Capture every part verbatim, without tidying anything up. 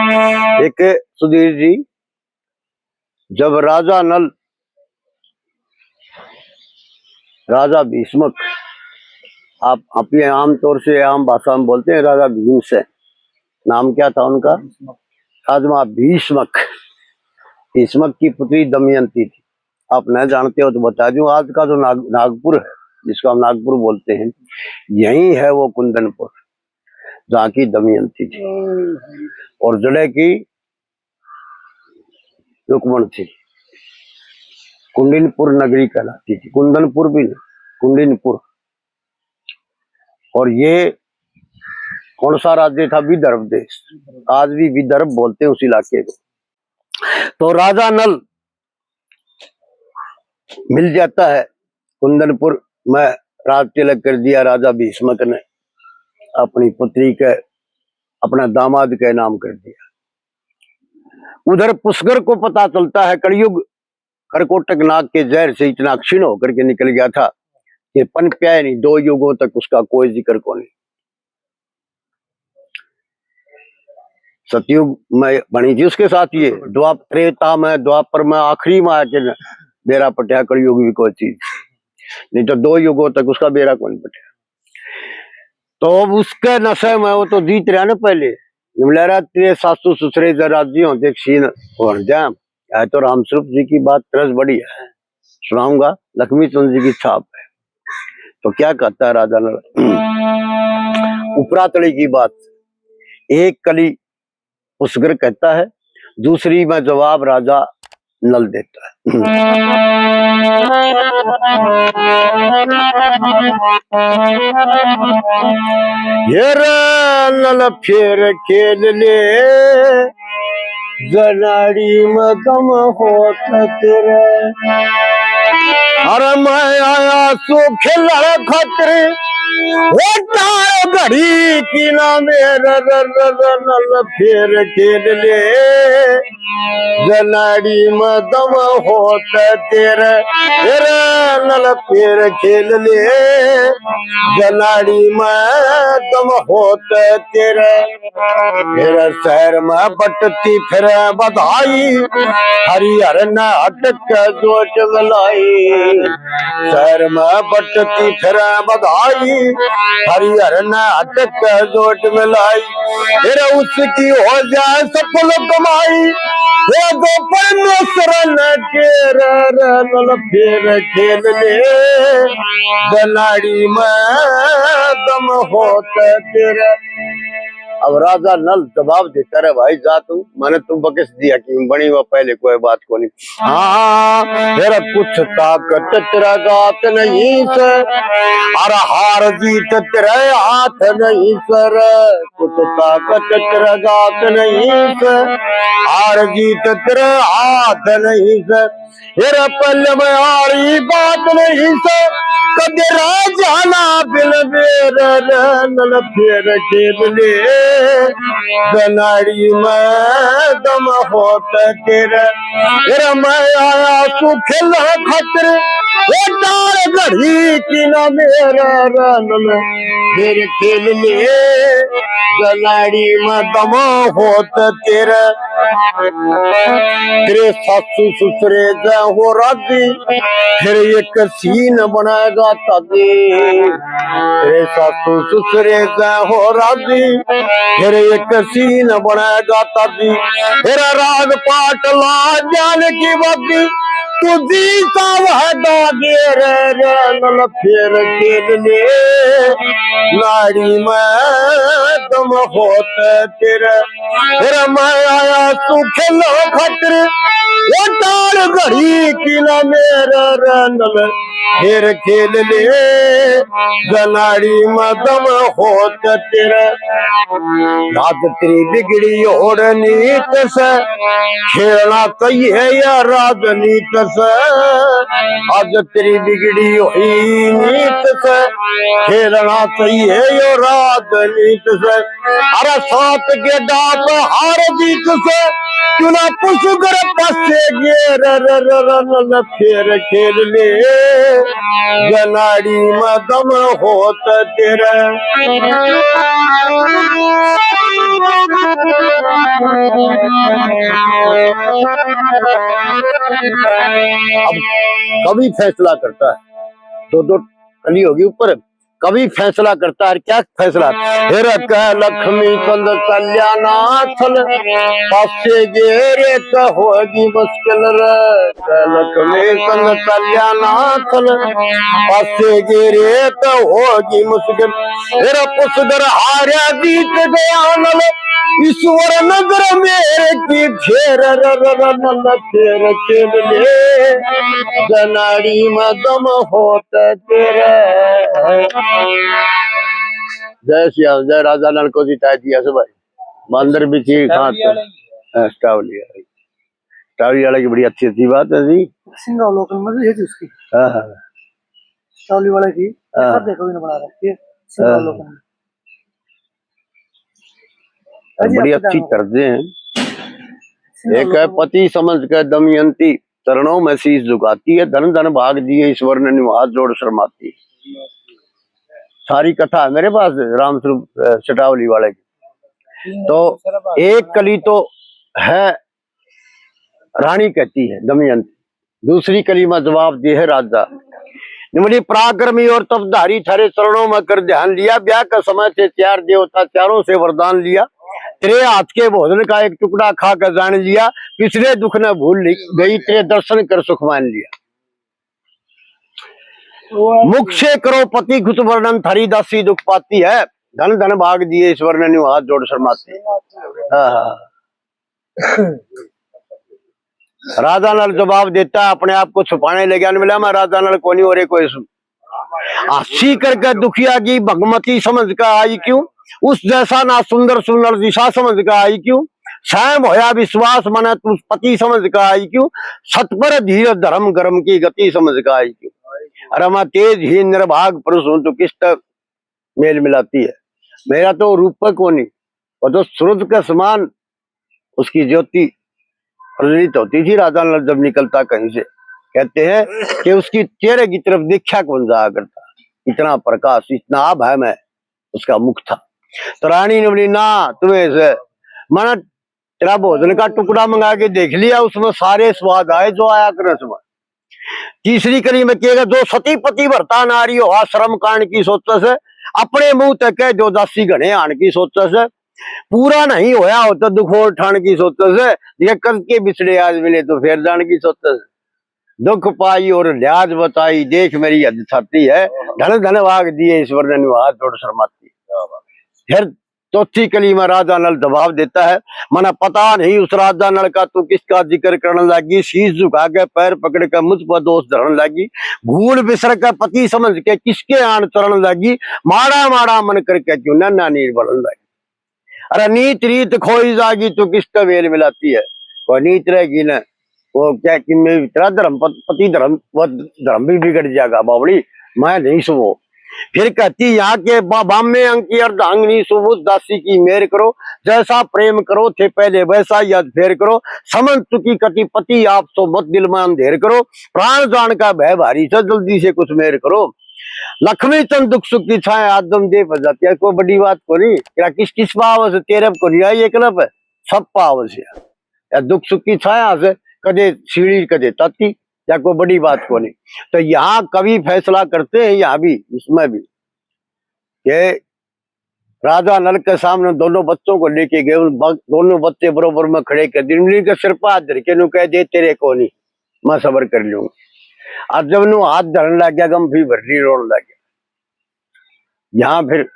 एक सुधीर जी, जब राजा नल, राजा भीष्मक, आप, आप ये आमतौर से आम भाषा में बोलते हैं राजा भीम से, नाम क्या था उनका? आजमा भीष्मक। भीष्मक की पुत्री दमयंती थी। आप न जानते हो तो बता दूं, आज का जो नाग-, नागपुर है, जिसको हम नागपुर बोलते हैं, यही है वो कुंदनपुर, जहाँ की दमयंती थी। और जड़े की रुक्मण थी। कुंडिनपुर नगरी कहलाती थी, कुंदनपुर भी नहीं, कुंडिनपुर। और ये कौन सा राज्य था? विदर्भ देश। आज भी विदर्भ बोलते हैं उस इलाके को। तो राजा नल मिल जाता है कुंदनपुर में, राज तिलक कर दिया राजा भीष्मक ने, अपनी पुत्री के, अपना दामाद के नाम कर दिया। उधर पुष्कर को पता चलता है, कलयुग करकोटक नाग के जहर से इतना क्षीण होकर के निकल गया था कि पनप्या ही नहीं, दो युगों तक उसका कोई जिक्र को नहीं। सतयुग में बनी थी उसके साथ ये, द्वाप-, त्रेता में, द्वापर में, आखिरी में आके न-, बेरा पटिया, कलयुग भी कोई चीज, नहीं तो दो युगों तक उसका बेरा कौन पटिया। तो अब उसके नशे में वो तो जीत रहा ना पहले, लहरा तेरे सासू ससुरे जरा जी होते सीन हो जा। यह तो रामस्वरूप जी की बात तरस बड़ी है, सुनाऊंगा, लक्ष्मी चंद जी की छाप है। तो क्या कहता है राजा नल? उपरातली की बात, एक कली पुष्कर कहता है, दूसरी में जवाब राजा नल देता है। ये रे नल फेर खेल ले, जनाड़ी में दम होत तेरे। अरे मैं आया सु खेलण खातिर, वो टाल घड़ी की ना मेरे, र, र, र, नल फेर खेल ले, जनाड़ी में दम होत तेरे। तेरे नल फेर खेल ले, जनाड़ी में दम होत तेरे। मेरे शहर में बटती फिर बधाई, हरिहर ने अटक के जोट मिलाई। शहर में बटती फिर बधाई, हरिहर ने अटक के जोट मिलाई। मेरे उसकी हो जाए सफल कमाई, हे तो परमेश्वर ने के रे रे नल फेर खेल ले, जनाड़ी में दम होत तेरे। अब राजा नल जवाब देता रहे, भाई जा तू, मैंने तू बकस दिया कि बनी हुआ पहले कोई बात को नहीं। हाँ, तेरा कुछ ताकत तेरा गात नहीं से, अरे हार जीत तेरे हाथ नहीं सर, कुछ ताकत तेरा गात नहीं से, हार जीत तेरे हाथ नहीं से। तेरा पल में आड़ी बात नहीं से, कदे राजा ना बिल बेर नल फेर खेल ले, जनाड़ी में दम होत तेरे। तेरा मैं आया सु खेल खातिर, वो डाल घड़ी की ना मेरा नल फेर खेल ले, जनाड़ी में दम होत तेरे। तेरे सासू ससुरे जै हो राजी, फिर एक सीन बनाएगा ताजी। तेरे सासू ससुरे जै हो राजी, फिर एक सीन बनाएगा ताजी। तेरा राग पाट ला ज्ञान की बाती, तू जीता वह दागे रे नल फेर खेल ले, नाड़ी में दम होत तेरे। तेरा मैं आया सु खेल खातिर, वो डाल घड़ी की ना मेरा नल फेर खेल ले, जनाड़ी में दम होत तेरे। रात तेरी बिगड़ी और नीत से, खेलना चाहिए या राजनीत से। आज तेरी बिगड़ी हुई नीत से, खेलना चाहिए यो राजनीत से। अरे सात के डाप हार जीत से, क्यों ना पुसुगर पसे गे रे रे रे रे रे रे फेर खेल ले, जनाड़ी में दम होत तेरे। अब कवि फैसला करता है, दो दो कली होगी ऊपर, कवि फैसला करता है। क्या फैसला? "हे रे कह लक्ष्मी चंद चल्या ना थल, पासे गेरे तो होगी मुश्किल रे। कह लक्ष्मी चंद चल्या ना थल, पासे गेरे तो होगी मुश्किल। हे रे पुसगर हारा जीत गया नल, ईश्वर नजर मेरे की फेर, र, र, र, नल फेर खेल ले, जनाड़ी में दम होता तेरा।" जय श्री राम, जय राजा नल को जिता दिया सब भाई। बंदर भी ठीक ठाक है। हाँ, स्टावली वाला। स्टावली वाला की बड़ी अच्छी, अच्छी बात है जी। सिंगावलोकन में भी है जी उसकी। हाँ, हाँ। स्टावली वाला की, हाँ। सब देखो, इन्हें बना रखी है सिंगावलोकन में। हाँ। हाँ जी, बड़ी अच्छी तर्ज है। एक है, पति समझ के दमयंती चरणों में शीश झुकाती है, धन धन भाग दिए ईश्वर ने न्यू हाथ जोड़ शर्माती। सारी कथा है मेरे पास रामस्वरूप, अ, चटावली वाले की। तो एक कली तो है, रानी कहती है दमयंती, दूसरी कली में जवाब दे है राजा। निमली पराक्रमी और तपधारी, थारे चरणों में कर ध्यान लिया, ब्याह का समय थे चार देवता, चारों से वरदान लिया। तेरे हाथ के भोजन का एक टुकड़ा खा कर जान लिया, पिछले दुख न भूल गई, तेरे दर्शन कर सुख मान लिया। मुख से करो पति कुछ वर्णन, थारी दासी दुख पाती है, धन धन भाग दिए ईश्वर ने न्यू हाथ जोड़ शर्माती। हाँ, हाँ। राजा नल जवाब देता है, अपने आप को छुपाने लगे, "मिला मैं राजा नल कोनी और कोई सु-, हासी करके दुखिया की भगमती समझ का आई क्यों? उस जैसा ना सुंदर सुंदर दिशा समझ का आई क्यों? सैम होया विश्वास मने तू पति समझ का आई क्यों? सत पर धीर धर्म कर्म की गति समझ का आई क्यों? अरे मैं तेज ही निर्भाग पुरुष हूँ, तू किस तक मेल मिलाती है? मेरा तो रूप कोनी, वो तो सूरज के समान उसकी ज्योति प्रज्वलित होती थी राजा नल जब निकलता कहीं से।" कहते हैं कि उसकी चेहरे की तरफ देखा कौन जाया करता, इतना प्रकाश, इतना आभा में उसका मुख था। तो रानी ने बोली, "ना, तुम्हें से, मैंने तेरा भोजन का टुकड़ा मंगा के देख लिया, उसमें सारे स्वाद आए जो आया करे उसमें।" तीसरी कली में कहेगा, "जो सती पतिव्रता नारी हो, आश्रम कांड की सोचे से, अपने मुंह तक कह दो दासी घने आन की सोचे से, पूरा नहीं होया हो तो दुख और ठाण की सोचे से, ये कद के बिछड़े आज मिले तो फेर जान की सोचे से। दुख पाई और ल्याज बचाई, देख मेरी हद छाती है, धन धन भाग दिए ईश्वर ने न्यू हाथ जोड़ शर्माती।" फिर चौथी कली में राजा नल जवाब देता है, "मने पता नहीं उस राजा नल का तू किसका जिक्र करण लागी, शीश झुका के पैर पकड़ के मुझ पर दोष धरण लागी, भूल बिसर के पति समझ के किसके आन चरण लागी, माड़ा माड़ा मन करके क्यों नैना नीर बलन लागी। अरे नीत रीत खोई जागी, तू किसका मेल मिलाती है, कोई नीत रहेगी ना।" वो क्या कि मैं तेरा धर्म पत-, पति धर्म, वो धर्म भी बिगड़ जाएगा बावड़ी, मैं नहीं सुवो। फिर कहती, "यहाँ के बा-, बामे अंकी अर्धांगिनी सुबुद दासी की मेर करो, जैसा प्रेम करो थे पहले वैसा ही आज फेर करो, समझ चुकी कति पति आप सो मत दिल में अंधेर करो, प्राण जान का भय भारी से जल्दी से कुछ मेर करो।" लक्ष्मी चंद दुख सुख की छाया आदम दे पर जाती है, कोई बड़ी बात को नहीं। तेरा किस किस पाव से, तेरे को नहीं आई एकला पे, सब पाव से। या दुख सुख की छाया से, कदे सीढ़ी कदे ताती, या कोई बड़ी बात को नहीं। तो यहाँ कवि फैसला करते हैं, यहाँ भी, इसमें भी, कि राजा नल के सामने दोनों बच्चों को लेके गए, उन ब-, दोनों बच्चे बरोबर में खड़े कर दिए, उनके सिर पर हाथ धर के नु कह दे, "तेरे को नहीं, मैं सब्र कर लूंगा।" और जब नु हाथ धरने लग गया, गम भी भर ली, रोने लग गया। यहाँ फिर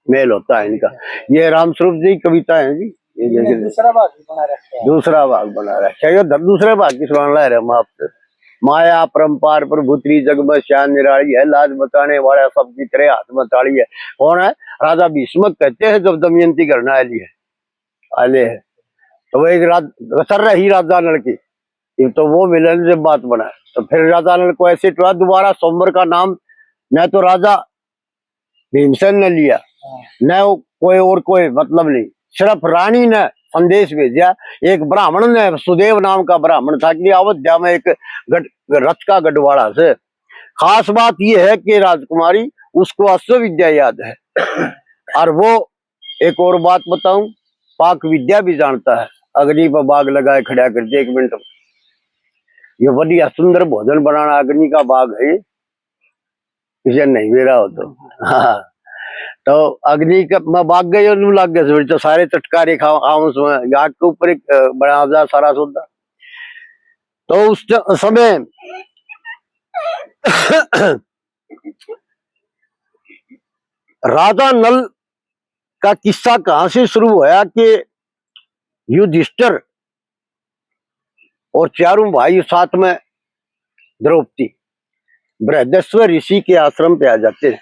मेल होता है इनका। ये रामस्वरूप जी की कविता है जी, ये ये देखिए। दूसरा भाग भी बना रखा है। दूसरा भाग बना रखा है, ये ध-, दूसरे भाग की सुनाने ला रहे हम आपसे। माया अपरंपार प्रभु तेरी जग में श्याम निराली है, लाज बचाने वाला सबकी तेरे हाथ में ताली है। कौन है? राजा भीष्म कहते हैं जब दमयंती घर ना आली है, आले है, तो वो एक राज-, रसर रही राजा नल की, ये तो वो मिलन से बात बना। तो फिर राजा नल को ऐसे टुरा दोबारा सोमवार का नाम, न तो राजा भीमसेन ने लिया, हाँ। न वो कोई और कोई मतलब नहीं, सिर्फ रानी ने संदेश भेजा। एक ब्राह्मण ने, सुदेव नाम का ब्राह्मण था, कि अयोध्या में एक गढ़, रथ का गढ़वाला से। खास बात यह है कि राजकुमारी, उसको अश्व विद्या याद है। और वो एक और बात बताऊं, पाक विद्या भी जानता है। अग्नि पर बाग लगाए खड़ा कर दे एक मिनट। ये बढ़िया सुंदर भोजन बनाना अग्नि का बाग है, इसे नहीं बेरा हो तो। हाँ, तो अग्नि का मैं बाग गए, नू लाग गए, तो सारे चटकारे खाओ, खाओ उसमें, आग के ऊपर एक, अ, बना जा सारा सौदा। तो उस ट-, समय राजा नल का किस्सा कहाँ से शुरू होया कि युधिष्ठिर और चारों भाई साथ में द्रौपदी बृहदेश्वर ऋषि के आश्रम पे आ जाते हैं।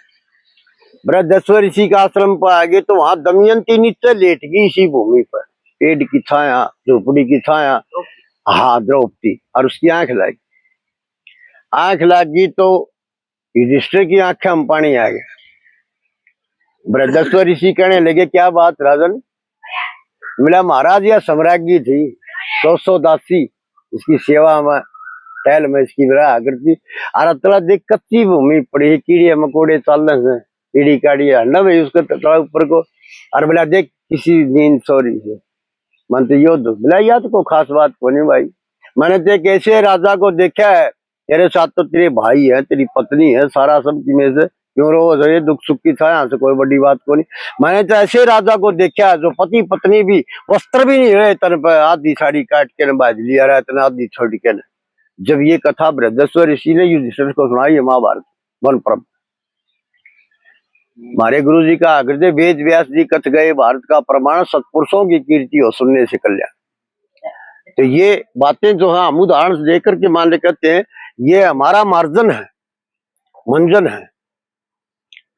बृहदेश्वर ऋषि के आश्रम पर आ गए तो वहां दमयंती नीचे लेट गई इसी भूमि पर, पेड़ की छाया, झोपड़ी की छाया। हाँ, द्रौपदी, और उसकी आंख लग गई। आंख लग गई तो युधिष्ठिर की आंखें में पानी आ गया। बृहदेश्वर ऋषि कहने लगे, "क्या बात राजन?" बोला, "महाराज, यह सम्राज्ञी थी, सौ सौ दासी, इसकी सेवा में, टहल में इसकी विरह करती। और अतला देख, कच्ची भूमि पड़ी है, कीड़े मकोड़े चालने से, कीड़ी काड़ी है ना भाई उसके तला ऊपर को। और बोला, देख, किसी नींद सो रही है।" मन तो यो दो बोला, या तो कोई खास बात को नहीं भाई। मैंने तो एक ऐसे राजा को देखा है, तेरे साथ तो तेरे भाई है, तेरी पत्नी है, सारा सब की में से क्यों रो हो, ये दुख सुख की छाया से कोई बड़ी बात को नहीं। मैंने तो ऐसे राजा को देखा है जो पति पत्नी भी वस्त्र भी नहीं रहे तन पर, आधी साड़ी काट के न बाज लिया रहा, इतना आधी छोड़ के न। जब ये कथा बृहदेश्वर ऋषि ने युधिष्ठिर को सुनाई है महाभारत वन पर्व, हमारे गुरु जी का आखिर दे, "वेद व्यास जी कथ गए भारत का प्रमाण, सत्पुरुषों की कीर्ति हो सुनने से कल्याण।" तो ये बातें जो है हम उदाहरण से देख करके मान ले कहते हैं, ये हमारा मार्जन है, मंजन है।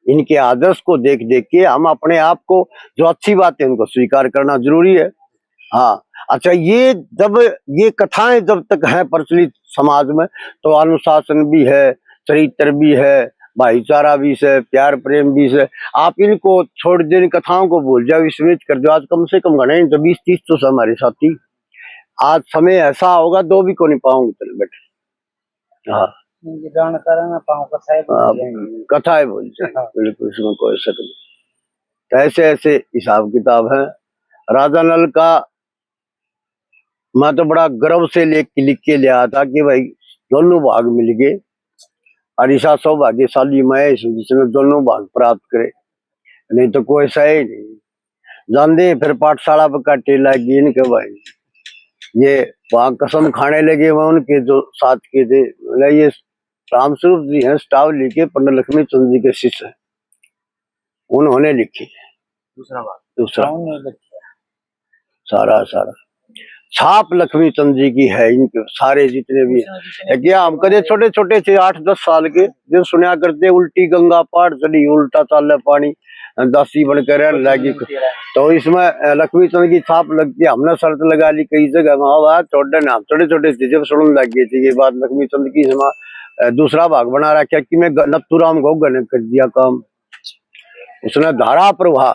इनके आदर्श को देख देख के हम अपने आप को, जो अच्छी बात है उनको स्वीकार करना जरूरी है। हाँ, अच्छा, ये जब, ये कथाएं जब तक हैं प्रचलित समाज में, तो अनुशासन भी है, चरित्र भी है, भाईचारा भी से, प्यार प्रेम भी से। आप इनको छोड़ दो, इन कथाओं को भूल जाओ, विस्मृत कर दो। आज कम से कम घणे तो बीस तीस तो से हमारे साथी। आज समय ऐसा होगा, दो भी को नहीं पाऊंगे तेरे बेटे। हाँ। ये गान करा ना पाऊं, कथाएं भूल हाँ, जाएंगे। कथाएं भूल जाएंगे, हाँ। बिल्कुल, इसमें कोई शक नहीं। तो ऐसे ऐसे हिसाब किताब हैं। राजा नल का मैं तो बड़ा गर्व से लिख, लिख के लिया था कि भाई, दोनों भाग मिल गए और ऐसा सौभाग्यशाली मैं इस, जिसने दोनों भाग प्राप्त करे, नहीं तो कोई सही नहीं। जानते हैं, फिर पाठशाला पर काटे लाग गए इनके भाई, ये वहाँ कसम खाने लगे वहाँ उनके जो साथ के थे, बोला, "ये रामस्वरूप जी हैं, स्टाव लिखे, पंडित लक्ष्मी चंद जी के शिष्य हैं, उन्होंने लिखी।" दूसरा भाग। दूसरा। कौन ने लिखा? सारा, सारा छाप लक्ष्मी चंद जी की है, इनके सारे जितने भी हैं। क्या हम कदे छोटे छोटे थे, आठ दस साल के, जब सुना करते, "उल्टी गंगा पार चढ़ी, उल्टा चाले पानी, दासी बनकर रहने लगी।" तो इसमें, अ, लक्ष्मी चंद की छाप लगती है। हमने शर्त लगा ली कई जगह, "हाँ वाह, छोड़े ना।" हम छोटे छोटे थे जब सुनने लग गए थे ये बात लक्ष्मी चंद की। इसमें, अ, दूसरा भाग बना रखा कि मैं ग-, नथुराम को गणक कर दिया काम। उसने धारा प्रवाह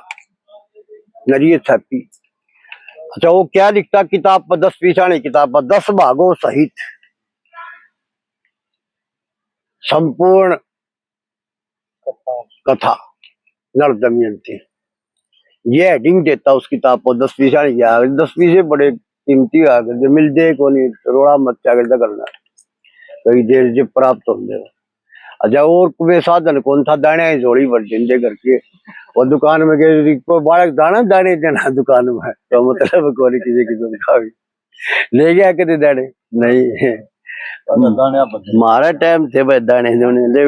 नरिये छापी। अच्छा, वो क्या लिखता किताब पर, दस पीछाणी किताब पर, दस भागों सहित संपूर्ण कथा नल दमयंती, ये हेडिंग देता उस किताब पर। दस पीछाणी क्या, दस पीछे बड़े कीमती हुआ करते, मिलते कोनी, रोड़ा मत क्या करता करना, कई देर जब प्राप्त होंगे। अच्छा, और कोई साधन कौन था, दाने ही झोली भर देंदे घर के। वो दुकान में गए, कोई बालक दाना, दाने देना दुकान में, तो मतलब कोनी किसी की सुनता भी। ले गया कदे दाने? नहीं। दाने आप बदले। हमारा टाइम थे भाई दाने, दाने ले